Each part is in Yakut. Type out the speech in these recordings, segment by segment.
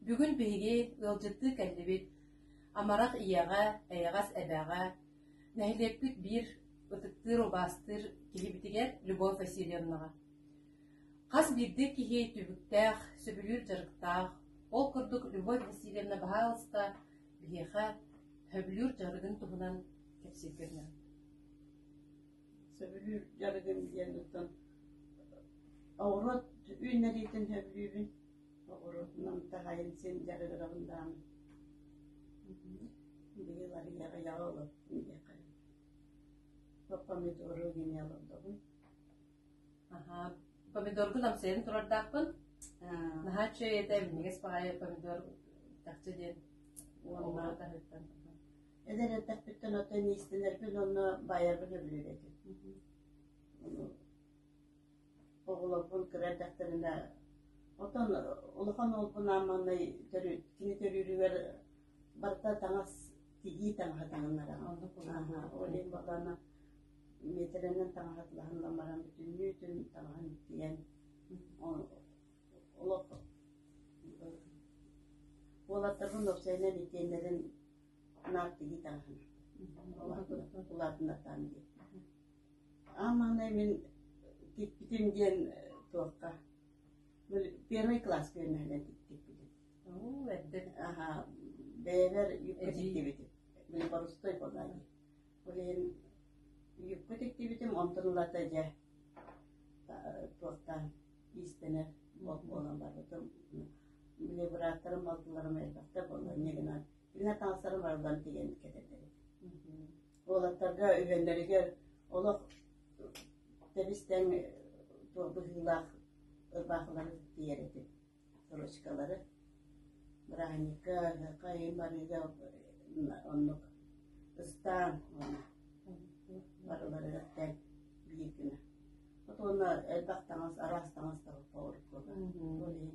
Бүгүн биһиги ыалдьыттыы кэллибит амарах ийэҕэ, эйэҕэс эбэҕэ, нэһилиэкпит биир ытыктыыр-убаастыыр киһибитигэр Любовь Васильевнаҕа. Хас биирдии киһи түбүктээх, сөбүлүүр дьарыктаах. Ол курдук Любовь Васильевна баһаалыста биһиэхэ сөбүлүүр дьарыгын туһунан кэпсииргин Сөбүлүүр дьарыгым диэн оттон оҕуруот үүннэриитин сөбүлүүбүн. Оҕуруотунан таһайын син дьарыгырабын даҕаны. Быйыл арыйаҕыйаҕа олордум диэххэ. Помидору гине олордобун. Аһаа, помидоргун амсайан турардаахпын. Наһаа үчүгэй этэ, минньигэс баҕайы помидор чахчы диэн Уонна оҕуруот аһыттан. эдэр эрдэхпиттэн оттон иистэнэрбин уонна баайарбын сөбүлүүр этим. Ону оҕолорбун кыра эрдэхтэринэ оттон улахан уолбун ааманнай төрүү кини төрүүрүгэр барыта таҥас тигии таҥаһа таҥыннараҕын. Оннук Ол иһин буоллаҕына миэтэрэнэн таҥаһатлаһан баран бүтүннүүтүн таҥаһын тигэн олох уолаттарбын уопсайынан итиэннэрин наар тигии таҥаһын улаатыннартаан дии. Ааманай мин тикпитим диэн туохха первый класска үөрэнэн тикпитим. Оо, эрдэ. Аха, бэйэбэр юбка тиктибитим. Били борустой буоллаа дии. Ол иһин юбка тиктибитим, онтон ылата дьэ туохтаан иистэнэр буолан барбытым. Били бырааттарым, балтыларым элбэхтэр буолла, инньэ гынан кинилэр таҥастарын барыларын тигэн кэтэрдэрим. Уолаттарга үһүөннэригэр олох тэбис-тэҥ туох быһыылаах ырбаахылары тиийэр этим. Сорочкалары бырааһынньыкка, ыһыахха иһин барыыга оннук ыстаан уонна барыларыгар тэҥ биир гына. Вот уонна элбэх таҥас, араас таҥас уруккуга. Ол иһин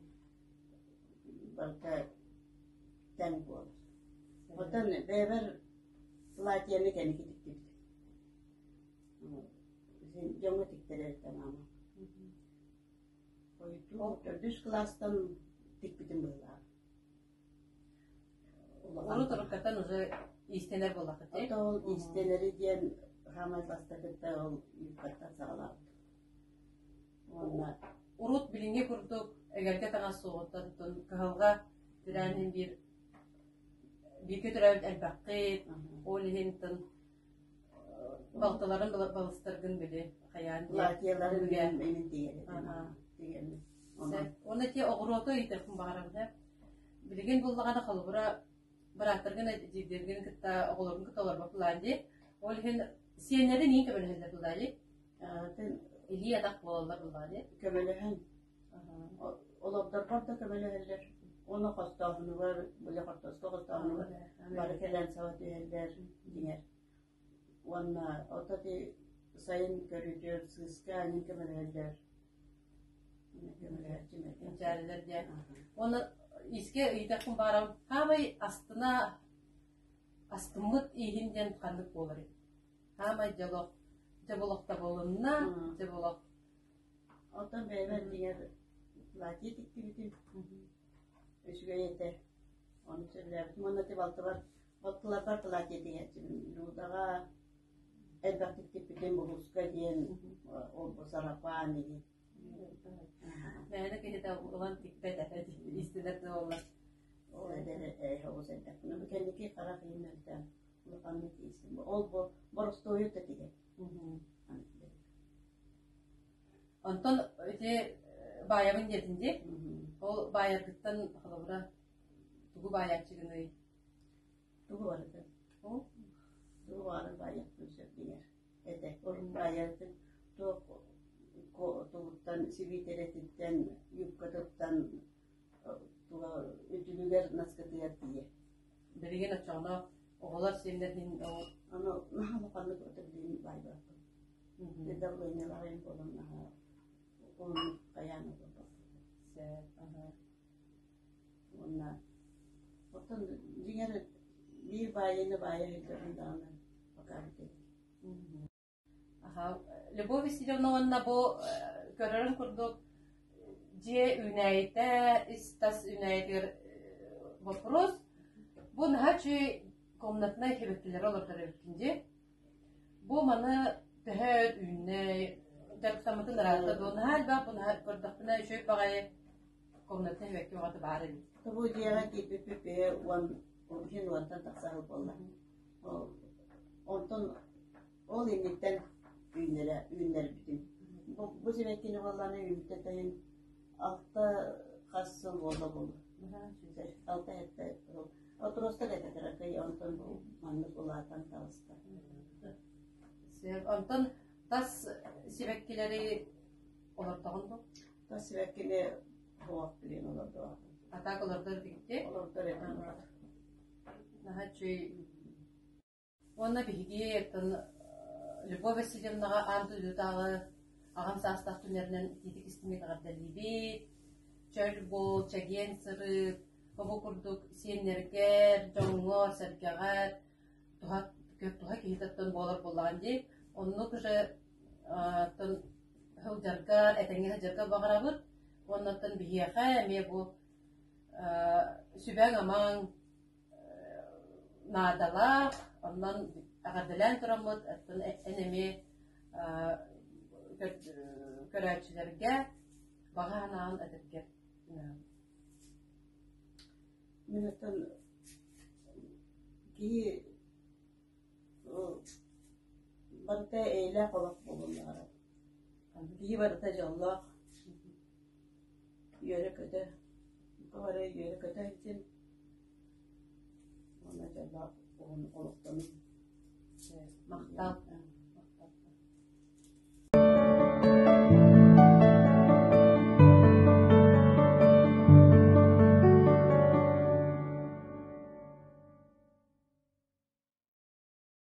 барыта тэҥ буолар. Оттон бэйэбэр платьены кэнники тиктибит. Дьоҥҥо тиктэрэр этэ маама. Хойутуу төрдүс кылаастан тикпитим быһыылаах. Урут уруккаттан уже иистэнэр буоллаххыт дии? Ото ол иистэнэри диэн хаамай бастакыта ол юбкаттан саҕалаабытым. Уонна Урут билиҥҥи курдук эгэлгэ таҥас суоҕуттан кыһалҕа тирээн биир бииргэ төрөөбүт элбэххит, ол иһин балтыларын балыстаргын били хайаан Платьеларын мин тигэр этим. Уонна ити оҕуруоту ыйытыахпын баҕарабын ээ. Билигин буллаҕына холобура бырааттаргын эдьиийдэргин кытта оҕолоргун кытта олорбоппулаан дии. Ол иһин сиэннэрин иин көмөлөһөллөр буллаа дии. Илии атах буолаллар буллаа дии. Көмөлөһөн. Олордорбор да көмөлөһөллөр. Уонна хостооһунугар, били хортуоска хостооһунугар бары кэлэн саба түһэллэр дьиҥэр. Уонна ото ити сайын көрүдүөр сыыска аньын көмөлөһөллөр. Көмөлөһөөччүм этэ. Кэнчээрилэр диэн. Уонна искэ ыйытахпын баарам, хаамай астына астыммыт ииһин диэн ханнык буоларый? Хаамай дьолох, дьоболох табылынна, дьоболох Оттон бэйэбэр дьиҥэр платье тиктибитим. Үчүгэй этэ. Ону сөбүлээбитим. Уонна ити балтыбар, балтыларбар платье тигээччибин. Людаҕа элбэхтик тикпитим улууска диэн ол-бу сарапаан иһин. Мээнэ киһитэ ылан тикпэт этэ истинэр да буоллар. Ол эдэр оҕус эрдэхпинэ. Бу кэнники харах иһин мөлтөөн улаханнык иистим. Ол бу боростуойу да тигэр. Онтон ити баайабын диэтин дии. Ол баайаргыттан холобура тугу баайааччыгыный? Тугу барытын. Тугу баҕарар баайыахпын сөп дьиҥэр этэ. Урут баайарытын туох тугуттан сибиитэрэтиттэн, юбкатыттан туга үтүлүгэр наскытыгар тиийэ. Билигин оччоҕуна оҕолор сиэннэр иһин Аны наһаа улаханнык өтөрдүүн баайбаппын. Давлениелаах буолан наһаа уһуннук хайаан олорбоппун. Сөп, аһа. Уонна оттон дьиҥэр биир баайыыны баайа сылдьабын даҕаны пока бүтэбит. Аха. Любовь Васильевна уонна бу көрөрүн курдук дьиэ үүнээйитэ ис-тас үүнээйитигэр вопрос. Бу наһаа үчүгэй комнатнай сибэккилэри олордор эбиккин дии. Бу маны төһө үүннэй, дьарыктаммытын ыраатта дуо? Наһаа элбэх бу наһаа көрдөхпүнэ үчүгэй баҕайы комнатнай сибэкки бөҕөтө баар эбит. Бу дьиэҕэ киирбиппит бэйэ уон иһин уонтан тахса сыл буолла. Онтон ол инниттэн үүннэрэ үүннэрбитим. Бу, бу сибэккини буоллаҕына үүммүтэ тайын алта хас сыл буолла буолла. Алта сэттэ сыл. Отросток этэ кыракый, онтон маннык улаатан таҕыста. Сөп. Онтон тас сибэккилэри олордоҕун бу? Тас сибэккини суох билин олордоҕун. А так олордор дигитти? Олордор этим. Наһаа үчүгэй. Уонна биһиги оттон Любовь Васильевнаҕа аан дойдутааҕы аҕам саастаах түннэринэн итиитик истиҥник эҕэрдэлиибит. Чөл буол, чэгиэн сырыт, бу курдук сиэннэргэр, дьоҥҥо-сэргэҕэр туһа туһа киһитэ оттон буолар буоллаҕын дии. Оннук уже оттон сылдьаргар, этэҥҥэ сылдьарга баҕарабыт. Уонна оттон биһиэхэ эмиэ бу сүбэҥ-амаҥ наадалаах, онон эҕэрдэлээн тураммыт, оттон эн эмиэ көрөөччүлэргэ баҕа санааҕын этэргэр Мин оттон киһи барыта эйэлээх олох буолуон баҕарар. Киһи барыта дьоллоох, үөрэ-көтө, бары үөрэ-көтө сылдьын уонна дьоллоох уһун олохтонун. Махтал.